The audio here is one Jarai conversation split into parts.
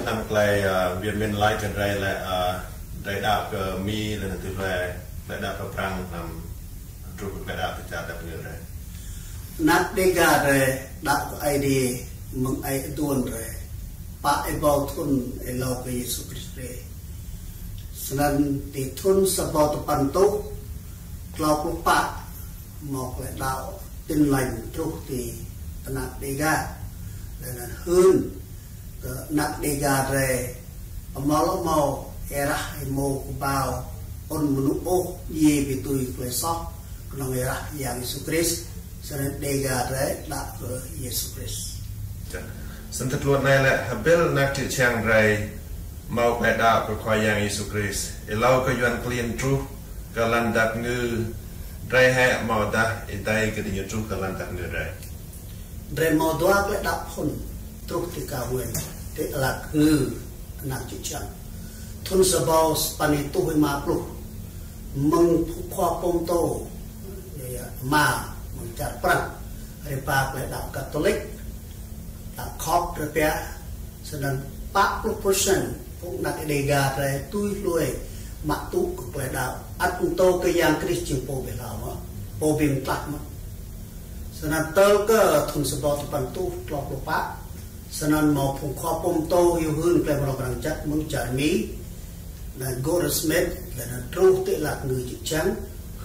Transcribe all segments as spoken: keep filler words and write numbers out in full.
Tăm klei, ơ, Việt Minh laĭ kơ drei lĕ, ơ, drei đaŏ kơ Mi lĕ anŭn tui lĕ, drei đaŏ kơ Prăng, tăm truh kơ klei đaŏ kơ čar Dap Kngư drei. Ană Đêga drei đaŏ kơ Aê Diê mơ̆ng Aê Aduôn drei pă rơbâo thŭn êlâo kơ Yêsu Krist rai. Snăn ti thŭn sa rơbâo tơpăn rơtuh klâo pluh pă hmâo klei đaŏ Tin Lành truh ti ană Đêga. Lĕ anŭn hưn kơ ană Đêga drei amâo lŏ hmâo êrah êmô kơƀâo ôn mơnŭ ôh, djiê bi tui klei soh, kơnơ̆ng êrah Yang Yêsu Krist, snăn Đêga drei đaŏ kơ Yêsu Krist. Snăn tơdruă anai lĕ hơbĭl ană čư̆ čhiăng drei hmâo klei đaŏ kơ Khua Yang Yêsu Krist. Êlâo kơ Yuăn klin truh kơ lăn Dap Kngư, drei hĕ hmâo dah êdei kơ diñu truh kơ lăn Dap Kngư drei. Drei hmâo dua klei đaŏ phŭn truh ti Cao Nguyên, ti Dap Kngư ană čư̆ čhiăng. Thŭn sa rơbâo sa păn rơtuh êma pluh, mơ̆ng phung khua pơtô, ya, ya, Rơma, mơ̆ng čar Prăng, rai ba klei đaŏ Katôlik, đaŏ Khop rai pia, snăn pă pluh persen phung ană Đêga drei tui hlue mă tŭ kơ klei đaŏ, ăt pơtô kơ Yang Krist jing pô bi hlao mơ̆n, pô bi mtlaih mơ̆n. Snăn tơl kơ thŭn sa rơbâo tơpăn rơtuh klâo pluh pă, snăn hmâo phung khua pơtô hiu hưn klei mrâo mrang jăk mơ̆ng čar Mi, ană Joseph Smith, lĕ anŭn truh ti Dap Kngư čư̆ čhiăng,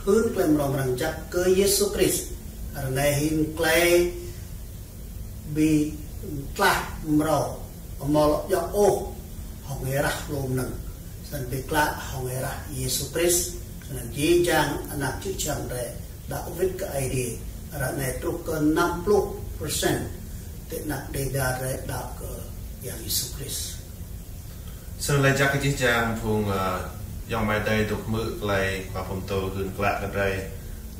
hưn klei mrâo mrang jăk kơ Yêsu Krist. Ară anai hĭn klei bi mtlaih mrâo, amâo lŏ djŏ ôh hŏng êrah hlô mơnơ̆ng, snăn bi klă hŏng êrah Yêsu Krist. Snăn jih jang ană čư̆ čhiăng drei đaŏ wĭt kơ Aê Diê, ară anai truh kơ năm pluh persen ti ană Đêga drei đaŏ kơ Yang Yêsu Krist. Snăn lač jăk kơ jih jang phung, ơ, ayŏng amai adei dôk hmư̆ klei khua pơtô hưn klă kơ drei.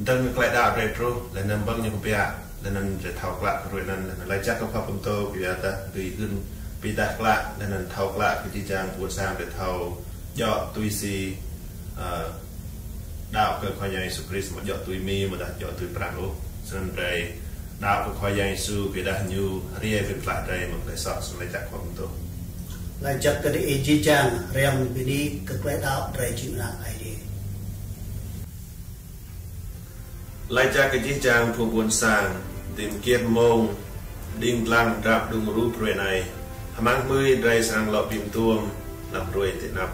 Dơ̆ng klei đaŏ drei truh, lĕ anŭn ƀơ̆ng ñu kbiă, lĕ anŭn drei thâo klă kơ drei anŭn, lĕ anŭn lač jăk kơ khua pơtô kơ ya dah dưi hưn bi dah klă, lĕ anŭn thâo klă kơ jih jang ƀuôn sang drei thâo djŏ tui si, ơ, đaŏ kơ Khua Yang Yêsu Krist, amâo djŏ tui Mi, amâodah djŏ tui Prăng ôh. Snăn drei đaŏ kơ Khua Yang Yêsu, kơ dah ñu rai bi mtlaih drei mơ̆ng klei soh, snăn lač jăk khua pơtô. Lač jăk kơ diih jih jang, hriăm bơni kơ klei đaŏ drei jing ană Aê Diê. Lač jăk kơ jih jang phung ƀuôn sang, dĭng kiêt mông, đĭng dlăng drap đung rup hruê anai. Hmăng hmưi drei srăng lŏ bi tuôm, hlăm hruê ti anăp.